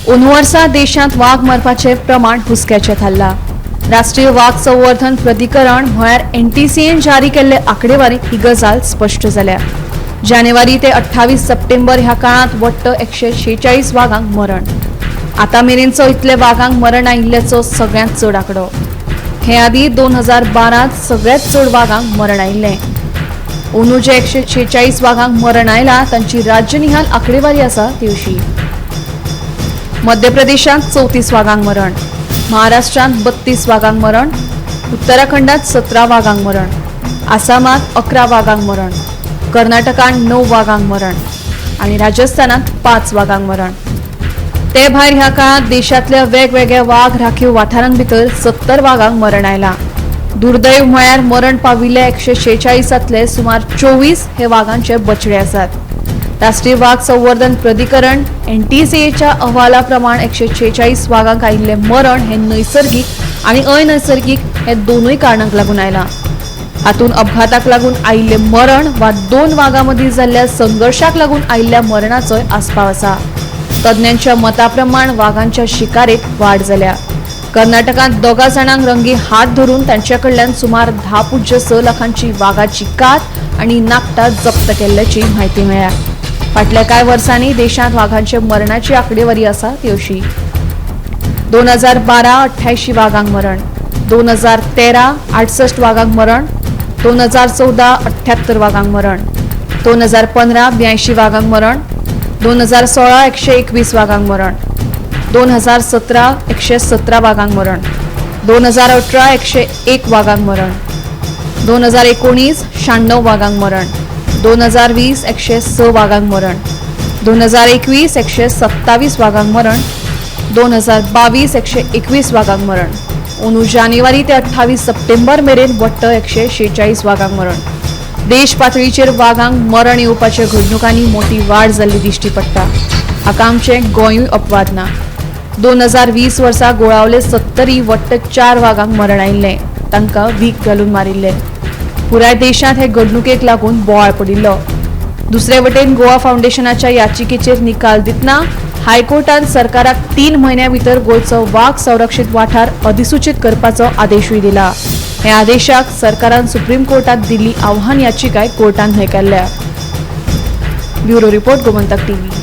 अंदू वर्सा देशांत वाग मारपाचें प्रमाण हुस्क्याचें थारलां. राष्ट्रीय वाग संवर्धन प्राधिकरण म्हळ्यार एनटीसीएन जारी केल्ले आंकडेवारीत ही गजाल स्पश्ट जाल्या. जानेवारी ते 28 सप्टेंबर ह्या काळांत वट्ट 146 वागांक मरण. आतां मेरेनचो इतले वागांक मरण आयिल्ल्याचो सगळ्यांत चड आंकडो. हे आदीं 2012त सगळ्यांत चड वागांक मरण आयिल्लें. अंदू जे 146 वागांक मरण आयलां तांची राज्यनिहाल आंकडेवारी आसा ती अशी. मध्य प्रदेशांत 34 वागांक मरण, महाराष्ट्रांत 32 वागांक मरण, उत्तराखंडात 17 वागांक मरण, आसामात 11 वागांक मरण, कर्नाटकांत 9 वागांक मरण आनी राजस्थानात 5 वागांक मरण. ते भायर ह्या काळांत देशांतल्या वेगवेगळ्या वाग राखीव वाठारां भितर 70 वागांक मरण आयलां. दुर्दैव म्हळ्यार मरण पाविल्ल्या 146तांतले सुमार 24 हे वागांचे बछडे आसात. राष्ट्रीय वाग संवर्धन प्राधिकरण एनटीसीएच्या अहवाला प्रमाण 146 वागांक आयिल्लें मरण हें नैसर्गीक आनी अनैसर्गीक हे दोनूय कारणांक लागून आयलां. हातूंत अपघाताक लागून आयिल्लें मरण वा दोन वागां मदीं जाल्ल्या संघर्शाक लागून आयिल्ल्या मरणाचोय आस्पाव आसा. तज्ञांच्या मता प्रमाण वागांच्या शिकारेत वाड जाल्या. कर्नाटकांत दोगा जाणांक रंगी हात धरून तांचे कडल्यान सुमार 10.6 लाखांची वागाची कात आनी नाकटां जप्त केल्ल्याची म्हायती मेळ्ळ्या. फाटल्या कांय वर्सांनी देशांत वागांच्या मरणाची आंकडेवारी आसा ती अशी. 2012 88 वागांक मरण, 2013 68 वागांक मरण, 2014 78 वागांक मरण, 2015 82 वागांक मरण, 2016 121 वागांक मरण, 2017 117 वागांक मरण, 2018 101 वागांक मरण, 2019 96 वागांक मरण, 2020 106 वागांक मरण, 2021 127 वागांक मरण, 2022 121 वागांक मरण. अंदू जानेवारी ते 28 सप्टेंबर मेरेन वट्ट 146 वागांक मरण. देश पातळीचेर वागांक मरण येवपाच्या घडणुकांनी मोठी वाड जाल्ली दिश्टी पडटा. हाका आमचें गोंयूय अपवाद ना. 2020 वर्सा गोळावले 70 वट्ट 4 वागांक मरण आयिल्लें. तांकां वीख घालून मारिल्ले. पुराय देशांत हे घडणुकेक लागून बोवाळ पडिल्लो. दुसरे वटेन गोवा फावंडेशनाच्या याचिकेचेर निकाल दितना हायकोर्टान सरकाराक 3 म्हयन्या भितर गोंयचो वाग संरक्षीत वाठार अधिसूचीत करपाचो आदेशूय दिला. ह्या आदेशाक सरकारान सुप्रीम कोर्टात दिल्ली आव्हान याचिकाय कोर्टान न्हयकारल्या. Bureau report, Gomantak TV.